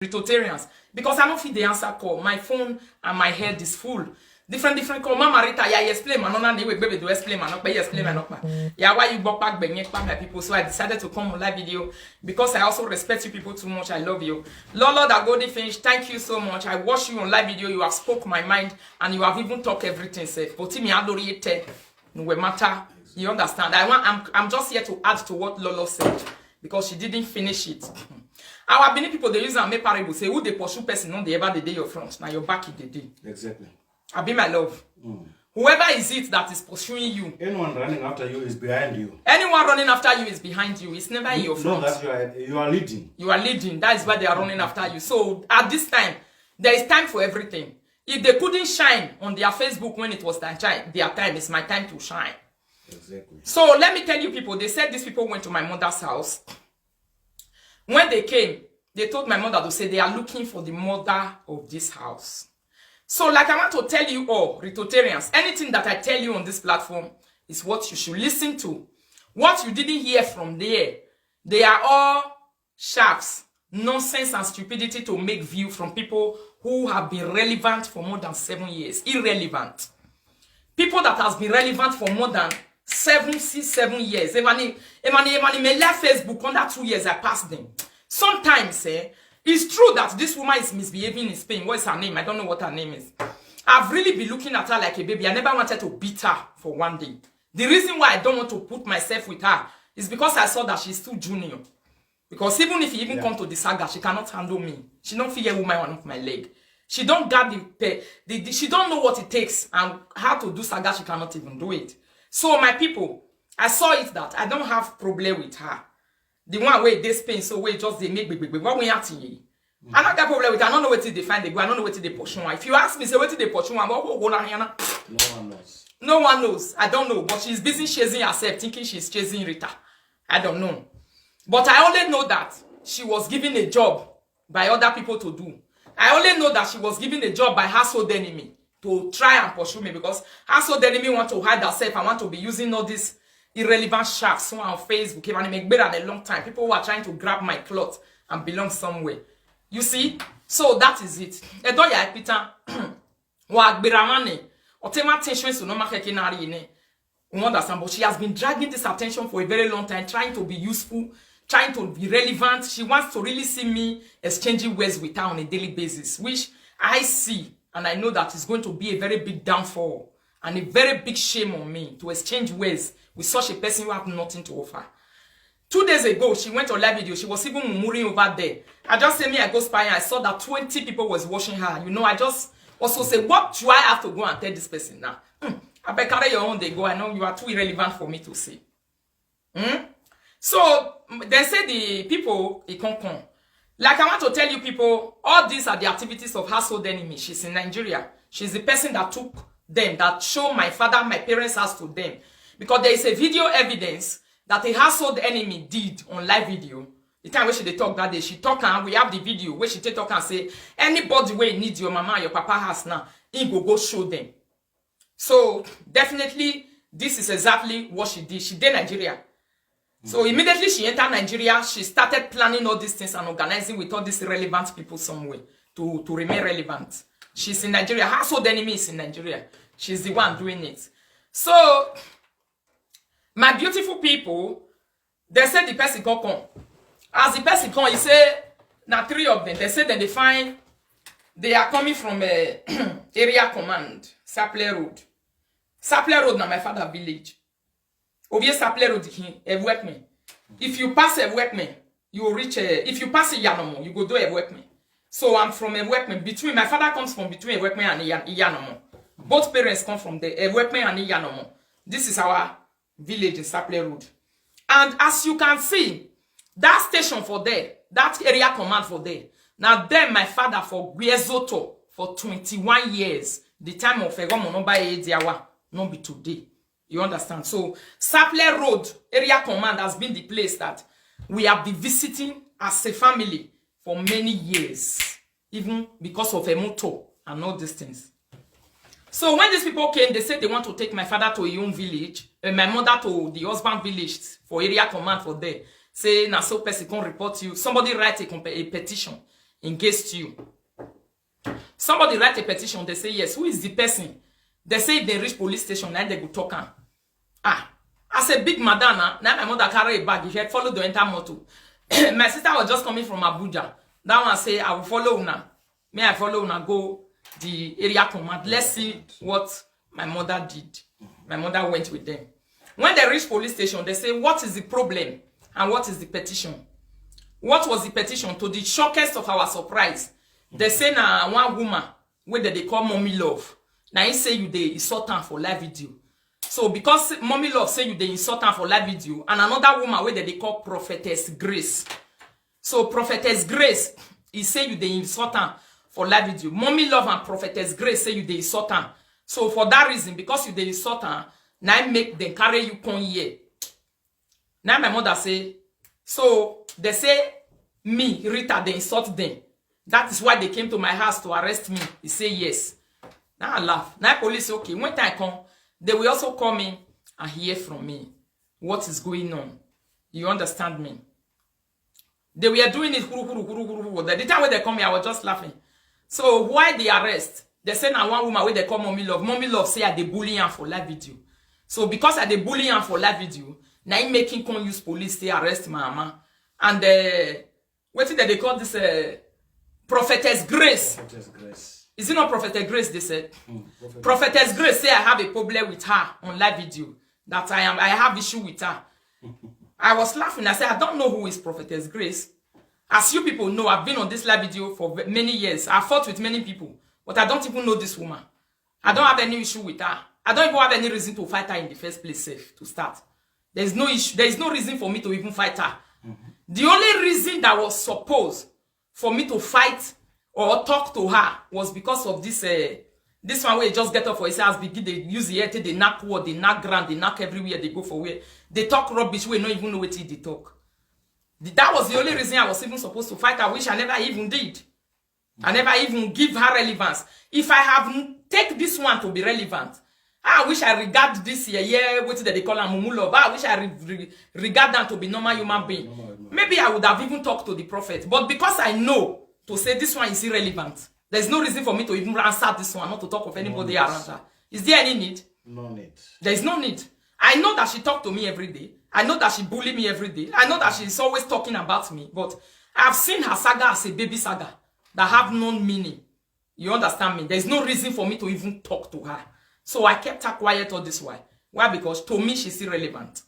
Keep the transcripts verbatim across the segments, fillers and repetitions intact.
Ritotarians, because I don't fit the answer call. My phone and my head is full. Different, different call. Mama Rita, yeah, you explain, man. No, no, no, wait, baby, do explain, man. No, but you explain, man. No, but yeah, why you bop back, bang, yeah, my people? So I decided to come on live video because I also respect you people too much. I love you. Lolo, that Golden Finch, thank you so much. I watched you on live video. You have spoke my mind and you have even talked everything safe. But me, I don't really tell. No matter. You understand? I want. I'm. I'm just here to add to what Lolo said because she didn't finish it. Our Benin people, they use and make parable say, "Who they pursue person, no, they ever they day your front. Now your back is the day." Exactly. I be my love. Whoever is it that is pursuing you, Anyone running after you is behind you. Anyone running after you is behind you. It's never in your No, front. That you are you are leading. You are leading. That is why they are running after you. So at this time, there is time for everything. If they couldn't shine on their Facebook when it was their time, their time, it's my time to shine. Exactly. So let me tell you, people. They said these people went to my mother's house. When they came, they told my mother to say they are looking for the mother of this house. So, like, I want to tell you all, Ritotarians, anything that I tell you on this platform is what you should listen to. What you didn't hear from there, they are all sharks, nonsense, and stupidity to make view from people who have been relevant for more than seven years. Irrelevant. People that has been relevant for more than seven, six, seven years. Emani, Emani, Emani, me left Facebook under two years. I passed them. Sometimes, eh, it's true that this woman is misbehaving in Spain. What is her name? I don't know what her name is. I've really been looking at her like a baby. I never wanted to beat her for one day. The reason why I don't want to put myself with her is because I saw that she's too junior. Because even if you even Yeah. come to the saga, she cannot handle me. She don't feel a woman on my leg. She don't got the, pe- the, the she don't know what it takes and how to do saga. She cannot even do it. So my people, I saw it that I don't have problem with her. The one way they Spain, so we just they make big, big, big. What we acting ye? I don't got problem with her. I don't know what they find they go. I don't know what they pursue. If you ask me, say what they pursue. What go on here? No one knows. No one knows. I don't know. But she's busy chasing herself, thinking she's chasing Rita. I don't know. But I only know that she was given a job by other people to do. I only know that she was given a job by her sold enemy to try and pursue me because her sold enemy want to hide herself and want to be using all these irrelevant sharks who are on Facebook. If I make better in a long time, people who are trying to grab my cloth and belong somewhere. You see? So that is it. Edo ya Peter. Wa gbera wane. Otema tension so no ma keke na ri ne. You understand? But she has been dragging this attention for a very long time, trying to be useful, trying to be relevant. She wants to really see me exchanging words with her on a daily basis, which I see and I know that is going to be a very big downfall and a very big shame on me to exchange words with such a person who have nothing to offer. Two days ago, she went on live video. She was even murmuring over there. I just say me, I go spy. I saw that twenty people was watching her. You know, I just also say, what do I have to go and tell this person now? Hmm. I beg carry your own. They go. I know you are too irrelevant for me to say. Hmm? So they say the people it can't come. Like I want to tell you people, all these are the activities of household enemy. She's in Nigeria. She's the person that took them, that showed my father, my parents' house to them. Because there is a video evidence that a household enemy did on live video. The time when she dey talk that day, she talk and we have the video where she take talk and say, anybody where need your mama, your papa house now, he go go show them. So definitely, this is exactly what she did. She did Nigeria. So immediately she entered Nigeria, she started planning all these things and organizing with all these relevant people somewhere to, to remain relevant. She's in Nigeria. Household enemy is in Nigeria. She's the one doing it. So, my beautiful people, they said the person come come. As the person come, he say, na three of them. They said that they find, they are coming from a area command, Sapler Road. Sapler Road na my father village. Ovie Sapler Road, he, Ewekme. If you pass Ewekme, you will reach, uh, if you pass Iyanomo, you go do Ewekme. So I'm from Ewekme. Between, my father comes from between Ewekme and Iyan- Iyanomo. Both parents come from there, Ewekme and Iyanomo. This is our village in Sapler Road. And as you can see, that station for there, that area command for there, now then my father for Guezoto for twenty-one years, the time of Egomo no by Ediawa, no be today. You understand? So Sapler Road area command has been the place that we have been visiting as a family for many years, even because of a motor and all these things. So when these people came, they said they want to take my father to his own village, uh, my mother to the husband village for area command for there. Say, na so person come report you. Somebody write a, comp- a petition. against you. Somebody write a petition, they say yes. Who is the person? They say if they reach police station, then they go talk am. Ah, as a big madam, na, na my mother carry a bag. If I follow the enter motor, my sister was just coming from Abuja. That one say I will follow una. May I follow una go the area command. Let's see what my mother did. My mother went with them. When they reach police station, they say, "What is the problem and what is the petition?" What was the petition? To the shockest of our surprise, they say na one woman wey dem dey call Mommy Love. Na him say you dey insult am for live video. So because Mommy Love say you dey insult am for live video, and another woman wey dem dey call Prophetess Grace. So Prophetess Grace, he say you dey insult am for live video. Mommy Love and Prophetess Grace say you dey insult am. So for that reason, because you dey insult am, na im make dem carry you come here. Now my mother say, so they say me, Rita, they insult them. That is why they came to my house to arrest me. He say yes. Now I laugh. Now police, okay. When I come, they will also call me and hear from me what is going on. You understand me? They were doing it. Huru, huru, huru, huru, huru. The time when they come here, I was just laughing. So why the arrest? They say na one woman wey they call Mommy Love. Mommy Love say I dey bully am for live video. So because I dey bully am for live video, na him make him come use police to arrest my mama. And uh, wetin dem dey call this uh, Prophetess Grace? Prophetess Grace. Is it not Prophetess Grace they said? Mm, Prophet- Prophetess Grace say I have a problem with her on live video. That I am, I have issue with her. I was laughing. I said, "I don't know who is Prophetess Grace." As you people know, I've been on this live video for ve- many years. I fought with many people, but I don't even know this woman. I don't have any issue with her. I don't even have any reason to fight her in the first place, safe to start. There's no issue. There is no reason for me to even fight her. The only reason that was supposed for me to fight or talk to her was because of this uh, this one wey just get up for his house, begin dey use the head, take dey knock wall, dey knock ground, dey knock everywhere, dey go for where, dey talk rubbish wey no even know wetin dey talk. The- that was the only reason I was even supposed to fight her, which I never even did. I never even give her relevance. If I have n- take this one to be relevant, I wish I regard this year, yeah, what did they call her, Mumu Love. I wish I re- re- regard them to be normal human being. Normal human. Maybe I would have even talked to the prophet. But because I know to say this one is irrelevant, there's no reason for me to even answer this one, not to talk of anybody Yes. around her. Is there any need? No need. There is no need. I know that she talked to me every day. I know that she bullied me every day. I know that she's always talking about me. But I've seen her saga as a baby saga that have no meaning. You understand me? There's no reason for me to even talk to her. So I kept her quiet all this while. Why? Because to me, she's irrelevant.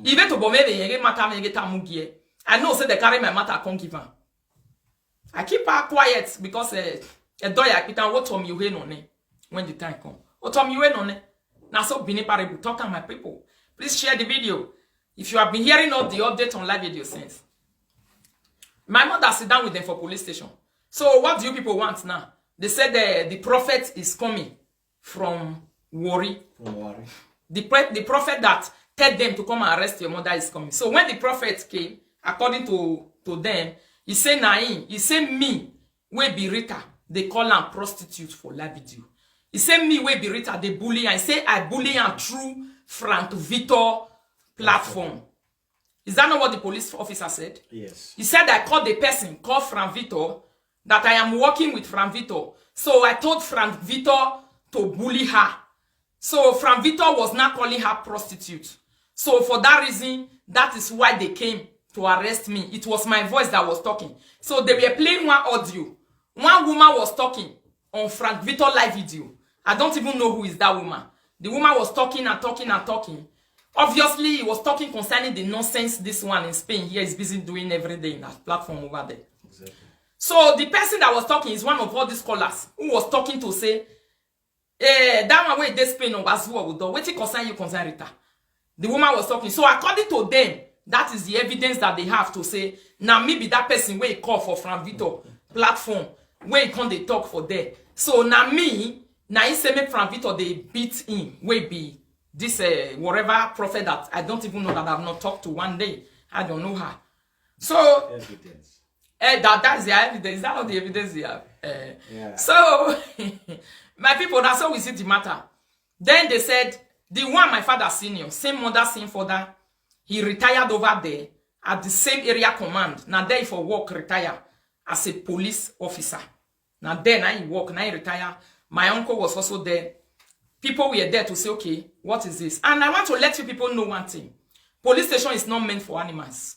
Even to Bomebe, yenge matter, yenge tamugie. I know say they carry my matter, I can't give her. I keep her quiet because uh, a doy I put on what Tom you no ne when the time come. What Tom you no ne? Now so Bini Parable, talk to my people. Please share the video. If you have been hearing all the update on live video since. My mother sit down with them for police station. So what do you people want now? They said the, the prophet is coming from Warri. Don't worry. The, pre- the prophet that tell them to come and arrest your mother is coming. So when the prophet came, according to, to them, he said, "Na him," he said, "Me, wey be Rita, they call am prostitute for live video." He said, "Me, wey be Rita, they bully am." He said, "I bully am through Frank Victor platform." Is that not what the police officer said? Yes. He said, "I called the person called Frank Victor, that I am working with Frank Victor. So I told Frank Victor to bully her." So Frank Victor was not calling her prostitute. So for that reason, that is why they came to arrest me. It was my voice that was talking. So they were playing one audio. One woman was talking on Frank Victor live video. I don't even know who is that woman. The woman was talking and talking and talking. Obviously, he was talking concerning the nonsense this one in Spain here is busy doing every day in that platform over there. Exactly. So the person that was talking is one of all these callers who was talking to say, "Eh, that one wey dey Spain on Wazua Udo. Wetin concern you, concern Rita?" The woman was talking. So according to them, that is the evidence that they have to say, "Na me be that person wey call for Frank Victor platform, wey come dey talk for there. So na me, na him say make Frank Victor dey beat him, wey be this uh, whatever prophet that I don't even know, that I've not talked to one day. I don't know her." So Evidence. eh, that, that's the evidence. Is that not the evidence they have? Eh. Yeah. So, my people, that's how we see the matter. Then they said, the one my father senior, same mother, same father, he retired over there at the same area command. Now there for work retire. as a police officer. Now then, I work, now I retire. My uncle was also there. People were there to say, "Okay, what is this?" And I want to let you people know one thing. Police station is not meant for animals.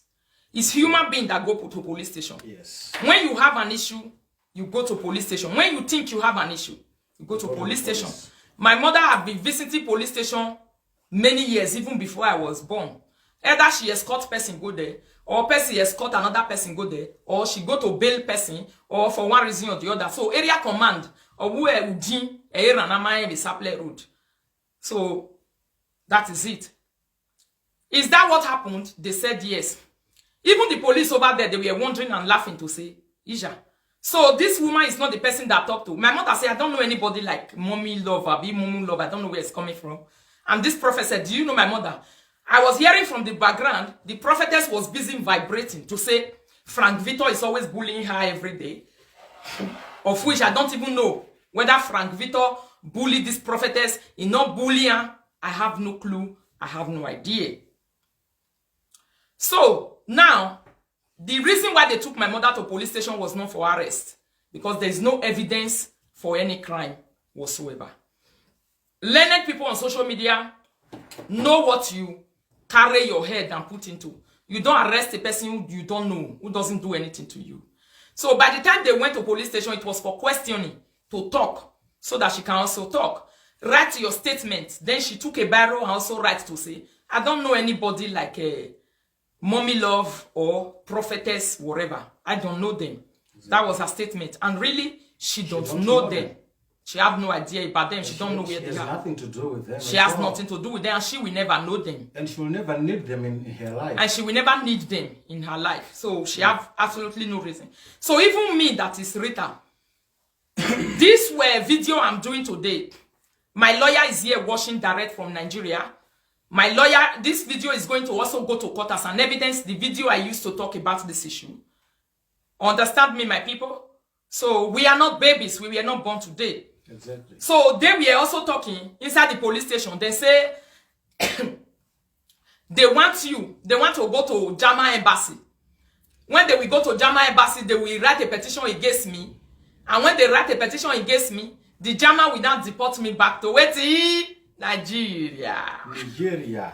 It's human being that go to police station. Yes. When you have an issue, you go to police station. When you think you have an issue, you go to police station. My mother had been visiting police station many years, even before I was born. Either she escort person go there, or person escort another person go there, or she go to bail person, or for one reason or the other. So area command, or who Ujin, Eranama, the Saple Road. So that is it. Is that what happened? They said yes. Even the police over there, they were wondering and laughing to say, "Ija." So this woman is not the person that I talked to. My mother said, "I don't know anybody like Mommy Love, Abi Mumu Love. I don't know where it's coming from." And this prophet said, "Do you know my mother?" I was hearing from the background, the prophetess was busy vibrating to say Frank Victor is always bullying her every day, of which I don't even know whether Frank Victor bullied this prophetess. He not bully her. I have no clue. I have no idea. So now, the reason why they took my mother to police station was not for arrest, because there is no evidence for any crime whatsoever. Learned people on social media know what you carry your head and put into. You don't arrest a person who you don't know, who doesn't do anything to you. So by the time they went to police station, it was for questioning, to talk, so that she can also talk. Write your statement. Then she took a barrel and also write to say, "I don't know anybody like a Mommy Love or prophetess, whatever. I don't know them." That was her statement. And really, she don't know them. She have no idea about them. She don't know where they are. She has nothing to do with them. She has nothing to do with them, and she will never know them. And she will never need them in her life. And she will never need them in her life. So she have absolutely no reason. So even me, that is Rita, this were video I'm doing today. My lawyer is here watching direct from Nigeria. My lawyer, this video is going to also go to court as an evidence, the video I used to talk about this issue. Understand me, my people? So we are not babies. We were not born today. Exactly. So they were also talking inside the police station. They say they want you, they want to go to German embassy. When they will go to German embassy, they will write a petition against me. And when they write a petition against me, the German will now deport me back to wait, Nigeria. Nigeria.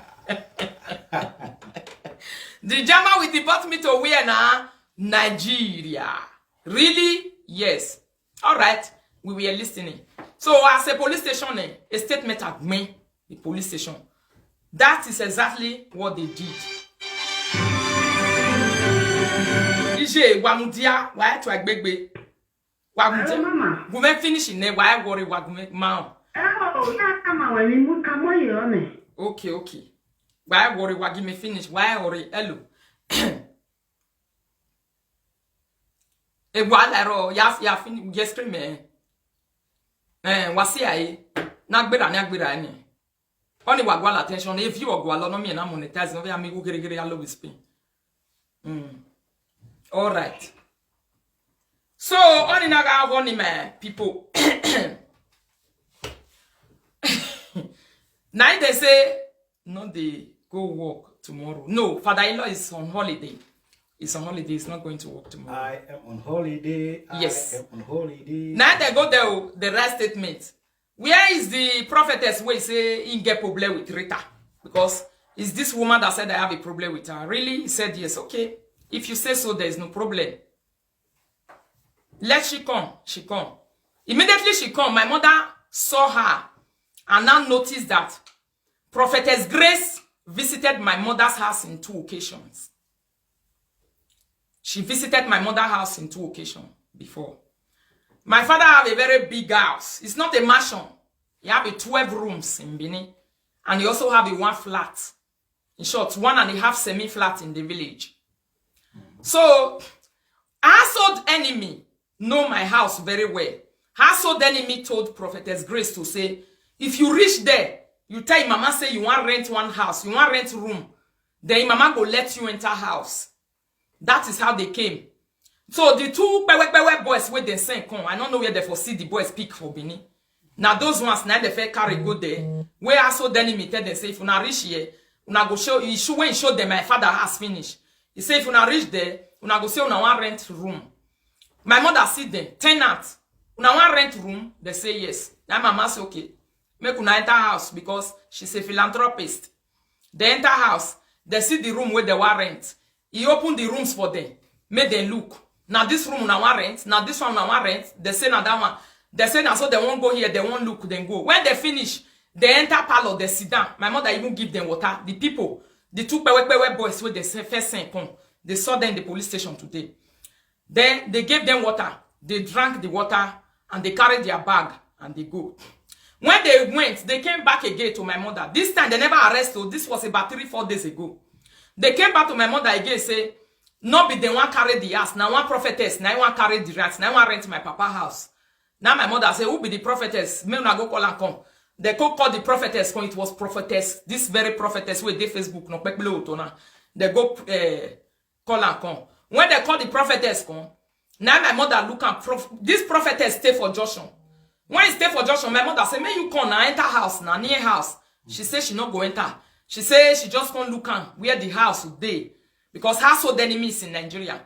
The German will deport me to where now? Nigeria. Really? Yes. All right. We were listening. So as a police station, eh, a statement at me, the police station. That is exactly what they did. Ije wamudia, why to agbegbe? Wamudia. Hello, mama. Gume finish in there. Why worry? Wagume mao. Oh, na kama wani muka moyo ne. Okay, okay. Why worry? Wagi me finish. Why worry? Hello. E wala ro ya ya fin ya scream eh. Eh, wasi ai. Na gbera, na gbera ni. Oni wa gwala attention. If you gwala no me na monetize no ya me go gere gere ya low spin. Mm. All right. So oni na ga go ni me people. Now they say no they go work tomorrow. No, father-in-law is on holiday. He's on holiday. He's not going to work tomorrow. I am on holiday. Yes. I am on holiday. Now they go there, oh, the right statement. Where is the prophetess wey say he get problem with Rita? Because it's this woman that said I have a problem with her. Really? He said yes. Okay. If you say so, there is no problem. Let she come. She come. Immediately she come, my mother saw her and now noticed that Prophetess Grace visited my mother's house in two occasions. She visited my mother's house in two occasions before. My father have a very big house. It's not a mansion. He have a twelve rooms in Benin. And he also have a one flat. In short, one and a half semi-flat in the village. So, household enemy know my house very well. Household enemy told Prophetess Grace to say, if you reach there, you tell mama say you want rent one house, you want rent room. Then mama go let you enter house. That is how they came. So the two pewe pewe boys wey dem send come, I no know where they for see the boys pick for Benin. Na those ones na dem fit carry go there. Wey household enemy tell dem say if una reach here, una go show, he show, when he show them my father house finish. He say if una reach there, una go say una wan rent room. My mother see dem, "Tenant, una wan rent room?" Dem say, "Yes." Na mama say, "Okay, make una enter house," because she's a philanthropist. Dem enter house, dem see the room wey dem wan rent. He open the rooms for dem, make dem look. "Na this room una wan rent? Na this one una wan rent?" Dem say, "Na that one." Dem say, "Na so dem wan go here, dem wan look, dem go." When dem finish, dem enter parlor, dem sit down. My mother even give dem water. The people, the two pewe pewe boys wey dem se- first send come, dem saw dem in the police station today. Then they gave them water. They drank the water and they carried their bag and they go. When they went, they came back again to my mother. This time, they never arrest her. This was about three, four days ago. They came back to my mother again, say, "No be dem wan carry the house. Na one prophetess, na one carry the rats, na one rent my papa house." Now my mother say, "Who be the prophetess? Make una go call and come." They go call the prophetess come. It was prophetess, this very prophetess wey dey Facebook, no pekpele oto na. They go uh, call and come. When they call the prophetess come, now my mother look and prof- this prophetess stay for Joshua. When he stay for Joshua, my mother say, "Make you come now, enter house now, near house." She say she no go enter. She say she just come look am where the house dey, because household enemies in Nigeria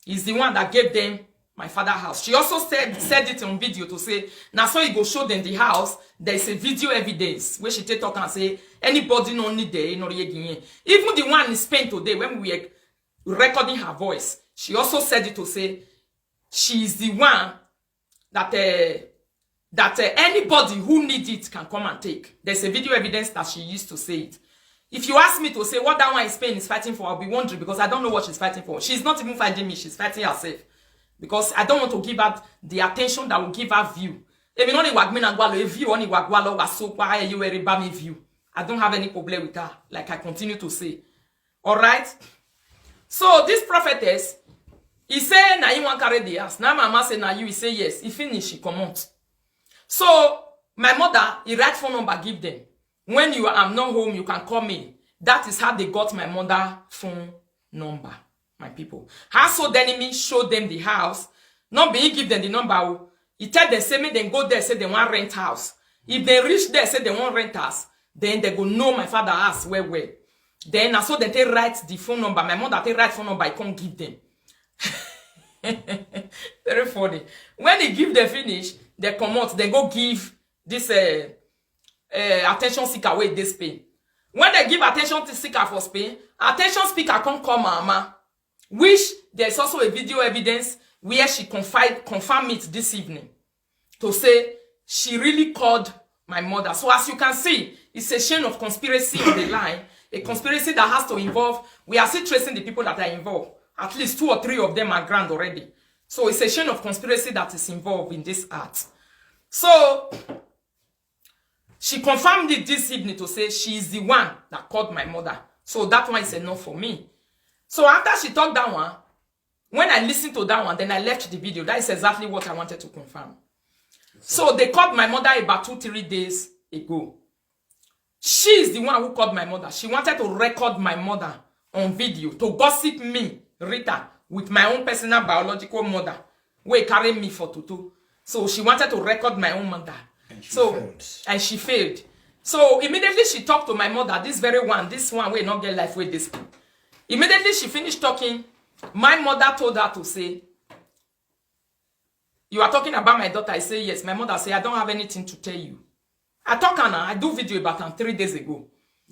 is the one that gave them my father house. She also said said it on video to say, "Na so he go show them the house. There is a video evidence where she take talk and say anybody no need there, no." Even the one in Spain today, when we were recording her voice, she also said it to say she is the one that uh, that uh, anybody who need it can come and take. There's a video evidence that she used to say it. If you ask me to say what that one in Spain is fighting for, I'll be wondering, because I don't know what she's fighting for. She's not even fighting me, she's fighting herself. Because I don't want to give her the attention that will give her view. Èmi náà ni wàá gbéná gbá lọ, a view wọn ni wàá gbá lọ, wàá so pa ẹ yóò rí bá mi view. I don't have any problem with her, like I continue to say. All right. So this prophetess, he say na him wan carry the house. Now mama say na you. He say yes. He finish, he comot. So my mother, he write phone number give them. "When you are not home, you can call me." That is how they got my mother phone number, my people. Household enemy show them the house. Not be he give them the number. Oh. He tell them say make them go there, say they want rent house. If they reach there, say they want rent house, then they go know my father house well well. Then na so they take write the phone number. My mother take write phone number, I can't give them. Very funny. When he give them finish, they come out, they go give this uh, uh, attention seeker wey dey Spain. When they give attention to seeker for Spain, attention speaker come call mama, which there is also a video evidence where she confide confirm it this evening to say she really called my mother. So as you can see, it's a chain of conspiracy on the line, a conspiracy that has to involve, we are still tracing the people that are involved. At least two or three of them are grand already. So it's a chain of conspiracy that is involved in this act. So she confirmed it this evening to say she is the one that called my mother. So that one is enough for me. So after she talked that one, when I listened to that one, then I left the video. That is exactly what I wanted to confirm. So they called my mother about two, three days ago. She is the one who called my mother. She wanted to record my mother on video to gossip me, Rita, with my own personal biological mother wey carry me for toto. So she wanted to record my own mother. And she so failed. And she failed. So immediately she talked to my mother, this very one, this one wey no get life wey this. Immediately she finished talking, my mother told her to say, "You are talking about my daughter?" I say, "Yes." My mother say, "I don't have anything to tell you." I talk am now. I do video about am three days ago.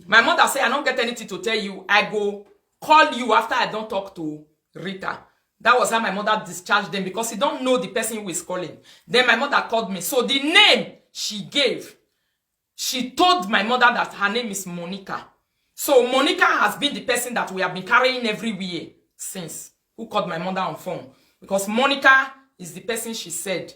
My mother say, "I don't get anything to tell you. I go call you after I don't talk to Rita." That was how my mother discharged them, because he don't know the person who is calling. Then my mother called me. So the name she gave, she told my mother that her name is Monica. So Monica has been the person that we have been carrying everywhere since, who called my mother on phone, because Monica is the person she said.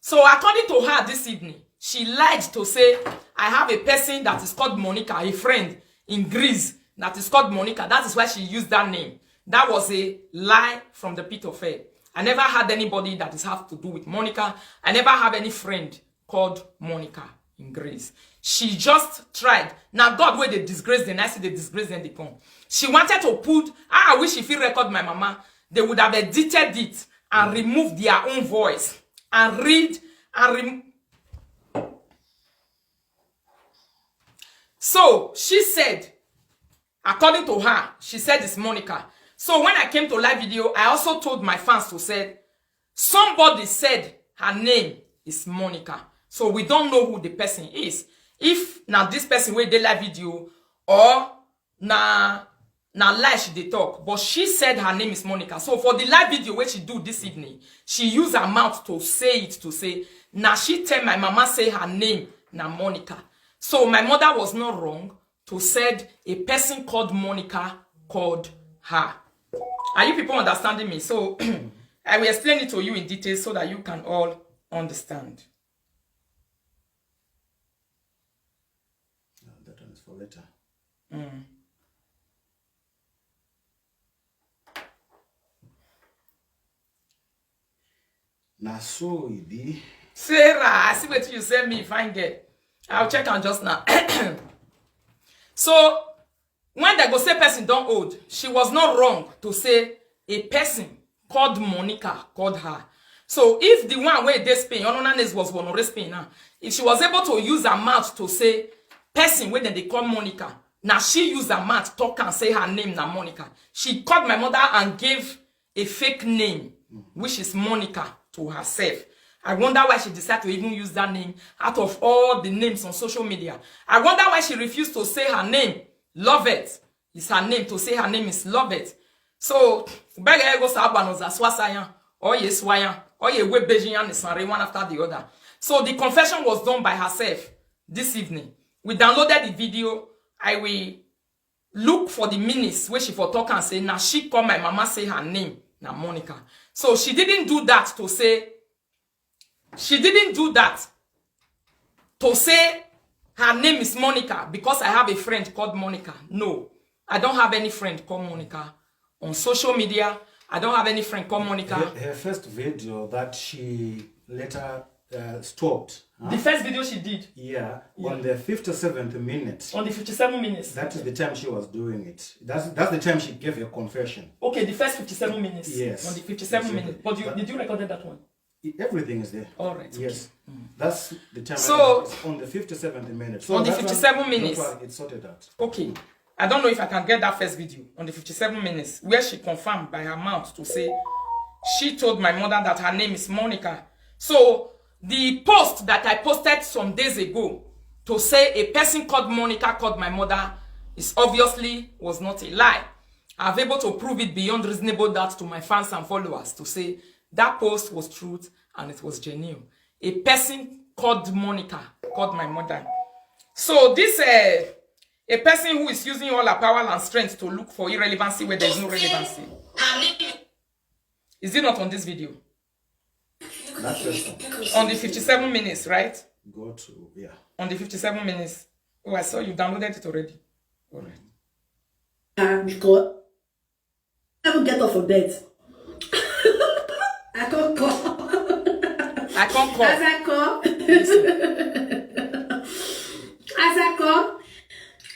So according to her this evening, she lied to say, "I have a person that is called Monica, a friend in Greece that is called Monica." That is why she used that name. That was a lie from the pit of hell. I never had anybody that is have to do with Monica. I never have any friend called Monica in Greece. She just tried. Now God wey dey disgrace them, I see they disgrace them, they come. She wanted to put, ah, I wish if you record my mama, they would have edited it and removed their own voice and read and rem- So she said, according to her, she said it's Monica. So when I came to live video, I also told my fans to say, Somebody said her name is Monica. So we don't know who the person is. If now this person will dey live video, or na na lie she dey talk, but she said her name is Monica. So for the live video wey she do this evening, she use her mouth to say it, to say, "Na she tell my mama say her name na Monica." So my mother was not wrong to said a person called Monica called her. Are you people understanding me? So I will explain it to you in detail so that you can all understand. Uh, that one is for later. Na so e be. Sarah, I see what you send me, fine girl. I'll check am just now. So when they go say person don old, she was not wrong to say a person called Monica called her. So if the one wey dey Spain, Honor Nanes was born in Spain now, if she was able to use her mouth to say person wey dem dey call Monica, na she use her mouth talk and say her name na Monica. She called my mother and gave a fake name, which is Monica, to herself. I wonder why she decided to even use that name out of all the names on social media. I wonder why she refused to say her name. Lovett is her name, to say her name is Lovett. So beg her go sabano za swasayan, or ye swayan, or ye we bejian is one after the other. So the confession was done by herself this evening. We downloaded the video. I will look for the minutes where she for talk and say, "Now she call my mama, say her name na Monica." So she didn't do that to say, she didn't do that to say her name is Monica because I have a friend called Monica. No, I don't have any friend called Monica on social media. I don't have any friend called Monica. Her, her first video that she later uh, stopped. Huh? The first video she did. Yeah, on the fifty-seventh minute. On the fifty-seven minutes. That is the time she was doing it. That's that's the time she gave her confession. Okay, the first fifty-seven minutes. Yes. On the fifty-seven minutes. But you, did you record that one? Everything is there. All right. Yes. Okay. That's the time. So on the fifty-seventh minute. So on the fifty-seven minutes. It's sorted out. Okay. I don't know if I can get that first video on the fifty-seven minutes where she confirmed by her mouth to say she told my mother that her name is Monica. So the post that I posted some days ago to say a person called Monica called my mother is obviously was not a lie. I've able to prove it beyond reasonable doubt to my fans and followers to say that post was truth and it was genuine. A person called Monica called my mother. So this uh, a person who is using all her power and strength to look for irrelevancy where there is no relevancy. Is it not on this video? That's just On the fifty-seven minutes, right? Go to yeah. On the fifty-seven minutes. Oh, I saw you downloaded it already. All right. Uh, because I don't get off of bed. I can't call. I can't call. As I call, as I call,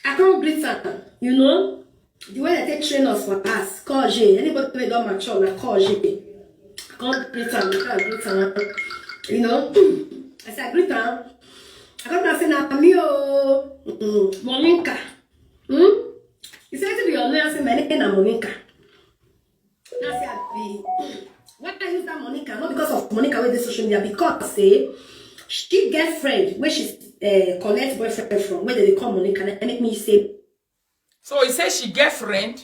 I can't greet her. You know, the way they take train us for us, call J. Anybody wey don mature, na call J. I can't greet her, I can't greet her. You know, as I greet her, I come and say, "Na me o, mm, Monica." Hmm? He said to be your lawyer, say, "My name na Monica." Now say, I be, why I use that Monica? Not because of Monica with the social media, because say she get friend where she uh, collect boyfriend from, where they call Monica, and make me say. So he says she get friend.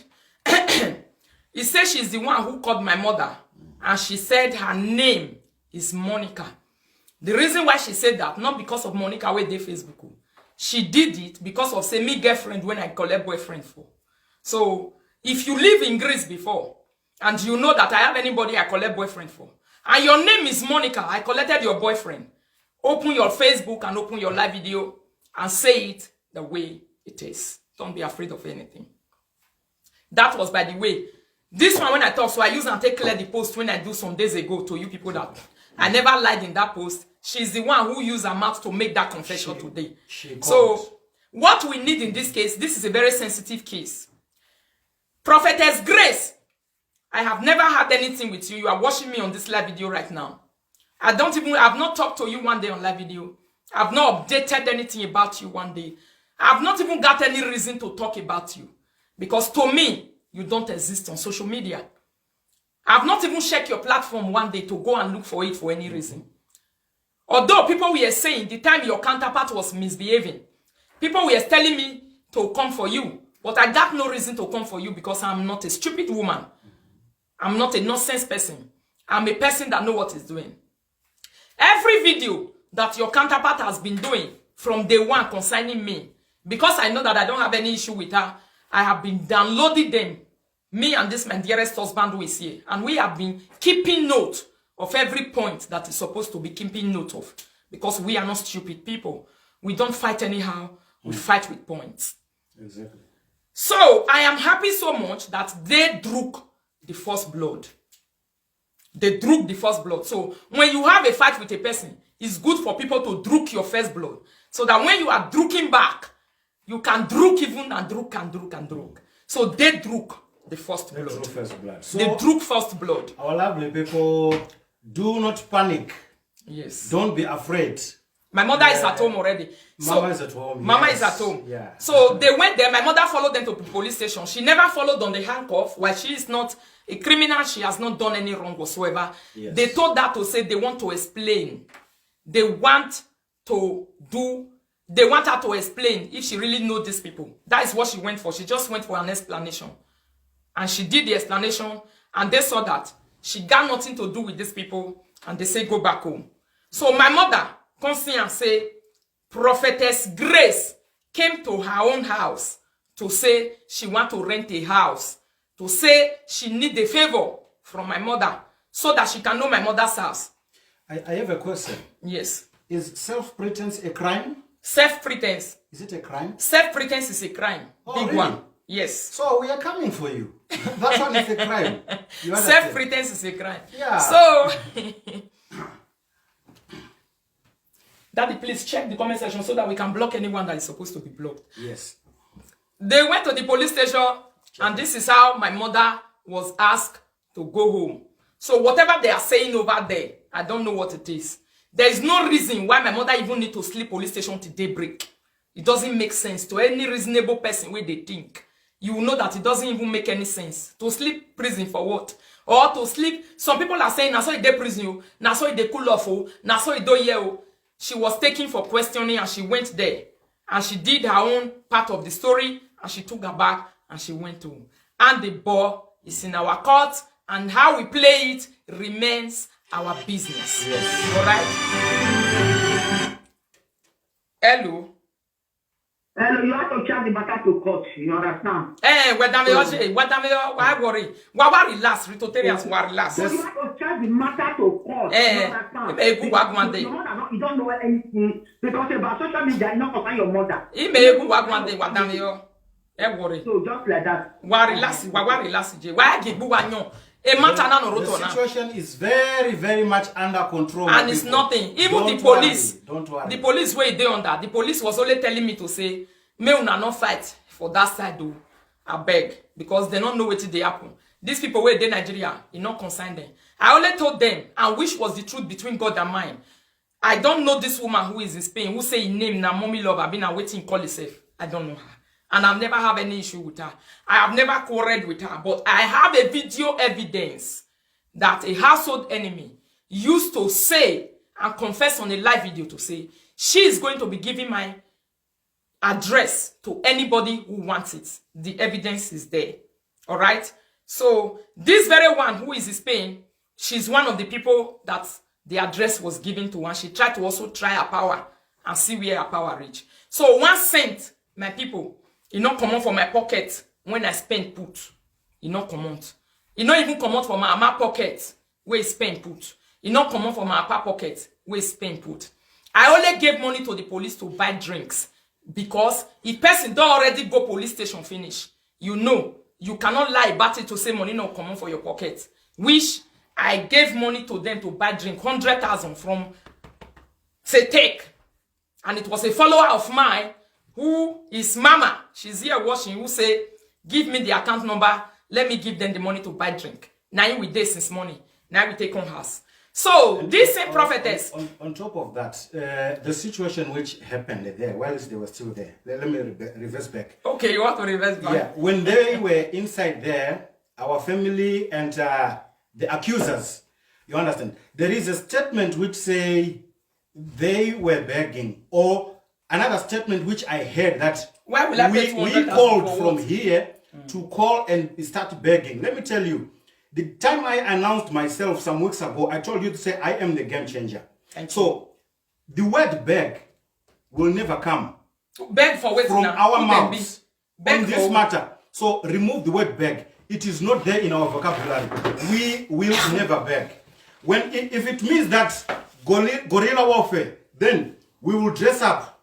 He says she's the one who called my mother, and she said her name is Monica. The reason why she said that, not because of Monica wey dey Facebook o. She did it because of say me get friend when I collect boyfriend for. So if you live in Greece before and you know that I have anybody I collect boyfriend for, and your name is Monica, I collected your boyfriend. Open your Facebook and open your live video and say it the way it is. Don't be afraid of anything. That was, by the way, this one when I talk, so I use and take clear the post when I do some days ago to you people that I never lied in that post. She's the one who used her mouth to make that confession today. She So called. What we need in this case, this is a very sensitive case. Prophetess Grace, I have never had anything with you. You are watching me on this live video right now. I don't even, I've not talked to you one day on live video. I've not updated anything about you one day. I've not even got any reason to talk about you. Because to me, you don't exist on social media. I've not even checked your platform one day to go and look for it for any reason. Although people were saying the time your counterpart was misbehaving, people were telling me to come for you, but I got no reason to come for you because I'm not a stupid woman. I'm not a nonsense person. I'm a person that know what is doing. Every video that your counterpart has been doing from day one concerning me, because I know that I don't have any issue with her, I have been downloading them. Me and this my dearest husband who is here, and we have been keeping note of every point that is supposed to be keeping note of, because we are not stupid people. We don't fight anyhow. We fight with points. Exactly. So I am happy so much that they druk the first blood. They druk the first blood. So when you have a fight with a person, it's good for people to druk your first blood, so that when you are druking back, you can druk even and druk and druk and druk. So they druk the first Let's blood. Druk first blood. So, They druk first blood. Our lovely people, do not panic. Yes. Don't be afraid. My mother is at home already. So Mama is at home. Mama Yes. Is at home. Yeah. So they went there. My mother followed them to the police station. She never followed on the handcuff. While she is not a criminal, she has not done any wrong whatsoever. Yes. They told her to say they want to explain. They want to do. They want her to explain if she really know these people. That is what she went for. She just went for an explanation. And she did the explanation, and they saw that she got nothing to do with these people, and they say go back home. So my mother come see and say, Prophetess Grace came to her own house to say she want to rent a house, to say she need a favor from my mother so that she can know my mother's house. I, I have a question. Yes. Is self-pretense a crime? Self-pretense. Is it a crime? Self-pretense is a crime. Oh, Big really? One. Yes. So we are coming for you. That one is a crime. You understand? Self-pretense is a crime. Yeah. So, Daddy, please check the comment section so that we can block anyone that is supposed to be blocked. Yes. They went to the police station, and this is how my mother was asked to go home. So whatever they are saying over there, I don't know what it is. There is no reason why my mother even need to sleep police station till daybreak. It doesn't make sense to any reasonable person where they think. You will know that it doesn't even make any sense to sleep prison for what? Or to sleep. Some people are saying, "Na so e dey prison o, na so e dey cool off o, na so e do here o." She was taken for questioning, and she went there, and she did her own part of the story, and she took her bag and she went home. And the ball is in our court, and how we play it remains our business. Yes. All right. Hello. Hello, you have to charge the matter to court. You understand? Eh, wadameyo, wadameyo, why worry? Why, why relax? Ritoterians, why relax? So you have to charge the matter to court. Eh, You understand? Ime egu wagwande. Your mother, no, you don't know anything because about social media, you not concern your mother. Ime egu wagwande, wadameyo. Eh, worry. So just like that. Why relax? Why, why relax? Je, why give you one? A matter na no The roto na. Situation is very, very much under control. And my it's people. Nothing. Even Don't the police, Worry. Don't worry. The police where they on that, the police was only telling me to say, "May una not fight for that side though. I beg," because they don't know what they happen. These people where they Nigeria, it not concern them. I only told them, and which was the truth between God and mine. I don't know this woman who is in Spain, who say her name na Mommy Love, I've been waiting call herself. I don't know her. And I've never have any issue with her. I have never quarreled with her, but I have a video evidence that a household enemy used to say and confess on a live video to say she is going to be giving my address to anybody who wants it. The evidence is there. All right. So this very one who is in Spain, she's one of the people that the address was given to, and she tried to also try her power and see where her power reach. So one cent, my people, it not come out for my pocket when I spend put. It not come out. It not even come out for my mama pocket where spend put. It not come out for my papa pocket where spend put. I only gave money to the police to buy drinks, because if person don't already go police station finish, you know, you cannot lie about it to say money not come out for your pocket. Which I gave money to them to buy drink, hundred thousand from say take. And it was a follower of mine who is mama. She's here watching, who say, "Give me the account number. Let me give them the money to buy drink." Now we dey since morning. Now we take on house. So this same On- prophetess. On, on, on top of that, uh, the situation which happened there, whilst they were still there, let, let me re- reverse back. Okay, you want to reverse back? Yeah, when they were inside there, our family and uh, the accusers. You understand? There is a statement which say they were begging, or another statement which I heard that Why will I pay we, we two hundred thousand called for from what? Here to call and start begging. Let me tell you, the time I announced myself some weeks ago, I told you to say I am the game changer. Thank So the word beg will never come Beg for what from now? our Who dem be? mouths Beg on for this what? Matter. So remove the word beg. It is not there in our vocabulary. We will never beg. When i- if it means that guerri- guerrilla warfare, then we will dress up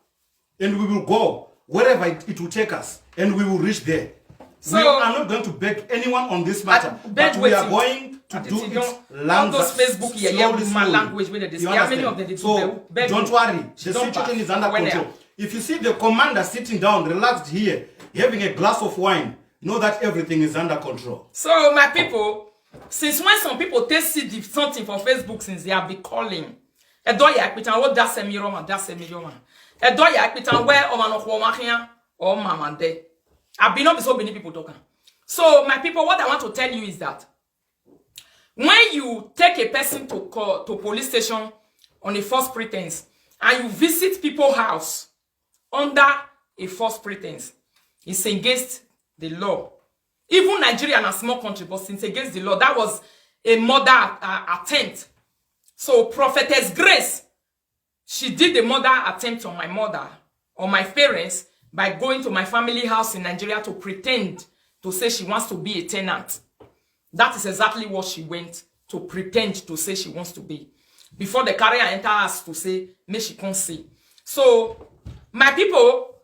and we will go wherever it, it will take us, and we will reach there. So- We are not going to beg anyone on this matter, At- beg but we are wetin? going to At do it, you it don't- lanza- all those Facebook yeye slowly, with my slowly. Language wey dey You say, how many understand? Of them dey do So beg- beg don't you? Worry, She the don't situation back. Is under When they control. If you see the commander sitting down, relaxed here, having a glass of wine, know that everything is under control. So my people, since when some people take see the something for Facebook since they have been calling. Edoya Ekpitan, what that's a miroma, that's a miroma. Edoya Ekpitan, where Omano Homahian or Mamande. I've been up so many people talking. So my people, what I want to tell you is that when you take a person to court, to police station on a false pretense, and you visit people's house under a false pretense, it's against the law. Even Nigeria na small country, but it's against the law. That was a murder uh, attempt. So Prophetess Grace, she did a murder attempt on my mother, on my parents, by going to my family house in Nigeria to pretend to say she wants to be a tenant. That is exactly what she went to pretend to say she wants to be. Before the carrier enter us to say, may she come see. So, my people,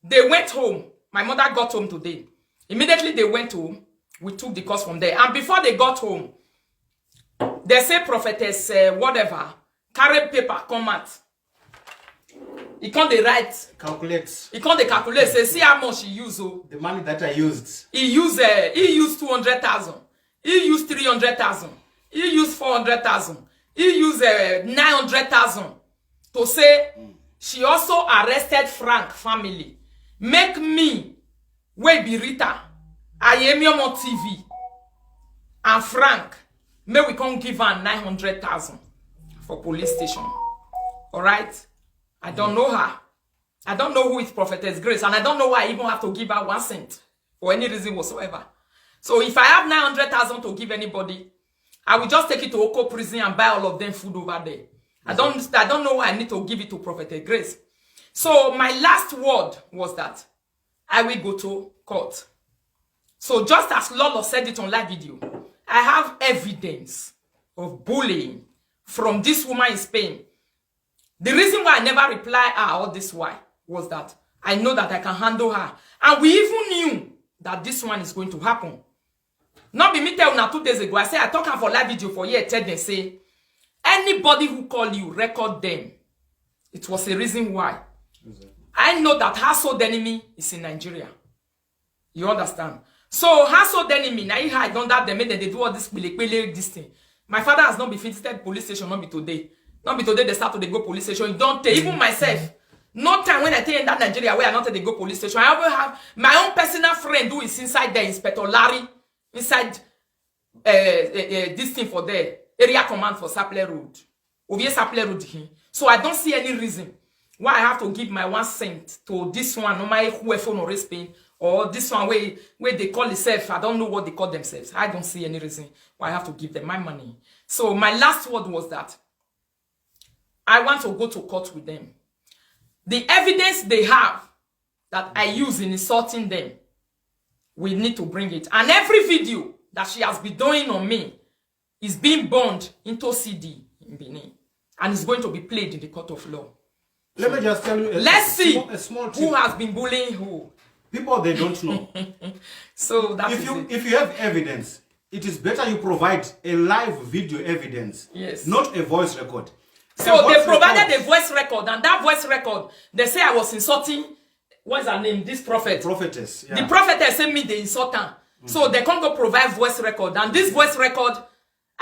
they went home. My mother got home today. Immediately they went home, we took the course from there. And before they got home, they say prophetess, uh, whatever, carry paper, come out. He can't they write. Calculate He can't they calculate. Say, see how much he use. Oh. The money that I used. He use uh, he use two hundred thousand. He use three hundred thousand. He use four hundred thousand. He use uh, nine hundred thousand to say she also arrested Frank family. Make me, wey be Rita, Ayemiomo T V, and Frank, may we come give her nine hundred thousand for police station. All right? I don't know her. I don't know who is Prophetess Grace, and I don't know why I even have to give her one cent for any reason whatsoever. So if I have nine hundred thousand to give anybody, I will just take it to Oko prison and buy all of them food over there. I don't, I don't know why I need to give it to Prophetess Grace. So my last word was that I will go to court. So just as Lolo said it on live video, I have evidence of bullying from this woman in Spain. The reason why I never reply her all this while was that I know that I can handle her. And we even knew that this one is going to happen. Not be me tell una two days ago. I say I talk am for live video for here, tell them say, anybody who call you, record them. It was a reason why. I know that household enemy is in Nigeria. You understand? So household enemy, now you hide under them, make dem dey do all this pele pele, this thing. My father has not been visited police station, not be today. Not be today they start to dey go police station. You don't take even myself. No time when I take in that Nigeria where I not take dey go police station. I even have my own personal friend who is inside there, Inspector Larry, inside uh, uh, uh, this thing for there, area command for Sapler Road. Ovie Sapler Road. Hin. So I don't see any reason why I have to give my one cent to this one, no matter who phone or Spain, or this one where, where they call itself, I don't know what they call themselves. I don't see any reason why I have to give them my money. So my last word was that I want to go to court with them. The evidence they have that I use in insulting them, we need to bring it. And every video that she has been doing on me is being burned into C D in Benin, and is going to be played in the court of law. Let me just tell you. A, Let's a see small, a small tip. Who has been bullying who. People, they don't know. So that If is you it. If you have evidence, it is better you provide a live video evidence, Yes. Not a voice record. So A they voice provided record. A voice record, and that voice record, they say I was insulting, what's her name, this prophet. Prophetess. Yeah. The prophetess sent me the insult her. So they can't go provide voice record, and this voice record,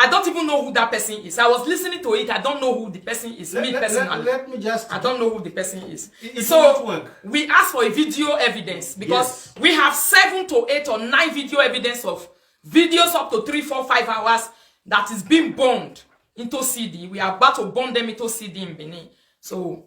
I don't even know who that person is. I was listening to it. I don't know who the person is. Let, me let- personally, let- let me just. I don't know who the person is. It- it So won't work. We ask for a video evidence because Yes. We have seven to eight or nine video evidence of videos up to three, four, five hours. that is being burned into C D. We are about to burn them into C D in Benin. So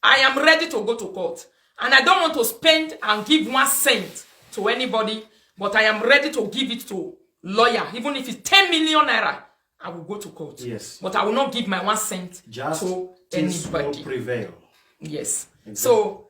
I am ready to go to court. And I don't want to spend and give one cent to anybody, but I am ready to give it to lawyer. Even if it's ten million naira, I will go to court. Yes. But I will not give my one cent Just to things will anybody. Prevail. Yes. So